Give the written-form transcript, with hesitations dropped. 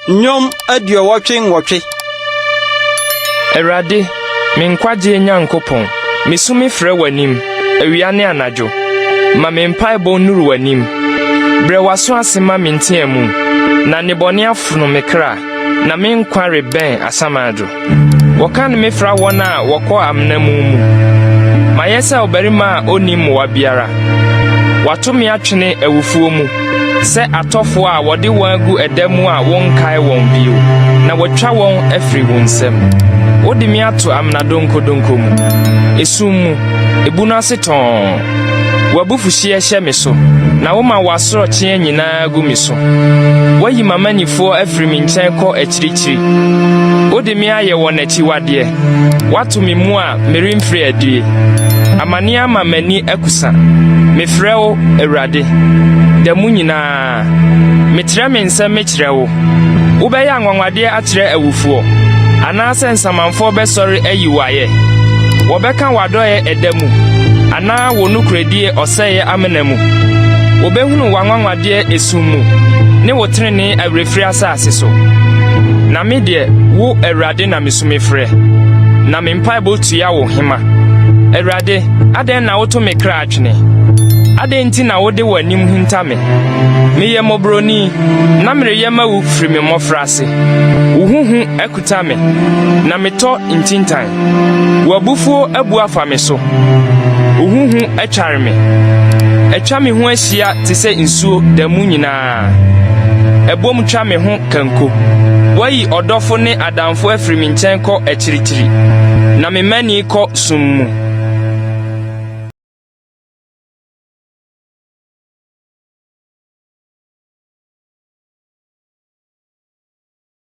Nnwom 88. Awurade, me nkwagyeɛ Nyankopɔn, mesu mefrɛ w'anim, awia ne anadwo. Ma me mpaebɔ nnuru w'anim. Brɛ w'aso ase ma me nteamu, na nnebɔne afono me kra, na me nkwa rebɛn asamando. Wɔkan me fra wɔn a wɔkɔ amena mu mu. Mayɛ sɛ ɔbarima a onni mmoa biara. Wɔato me atwene awufoɔ mu sɛ atɔfoɔ a wɔde wɔn agu ɛda mu a wonkae wɔn bio, na wɔatwa wɔn afiri wo nsam. Wode me ato amena donkodonko mu, esum mu, ebunu ase tɔnn. W'abufuhyeɛ hyɛ me so, na woma w'asorɔkyeɛ nyinaa gu me so. Woayi m'amannifoɔ afiri me nkyɛn kɔ akyirikyiri. Wode me ayɛ wɔn akyiwadeɛ. Woato me mu a meremfiri adie. Amane ama m'ani akusa. Mefrɛ wo, Awurade, da mu nyinaa. Metrɛ me nsam mekyerɛ wo. Wobɛyɛ anwanwadeɛ akyerɛ awufoɔ, anaasɛ nsamanfoɔ bɛsɔre ayi wo ayɛ? Wɔbɛka w'adɔeɛ ɛda mu, anaa wo nokorɛdie ɔsɛeɛ amena mu? Wɔbɛhunu w'anwanwadeɛ esum mu, ne wo tenenee awerɛfiri asase so. Na me deɛ, wo Awurade na mesu mefrɛ, na me mpaebɔ tua wo hema. Awurade, adɛn na woto me kra atwene? Adɛn nti na wode w'anim hinta me? Meyɛ mmɔborɔni, na mereyɛ mawu firi me mmɔfraase. Wo ho hu akuta me, na metɔ ntintan. W'abufuo abu afa me so. Wo ho hu atware me. Atwa me ho ahyia te sɛ nsuo da mu nyinaa. Ɛbom twa me ho kanko. Woayi ɔdɔfo ne adamfo afiri me nkyɛn kɔ akyirikyiri, na me mani kɔ sum mu.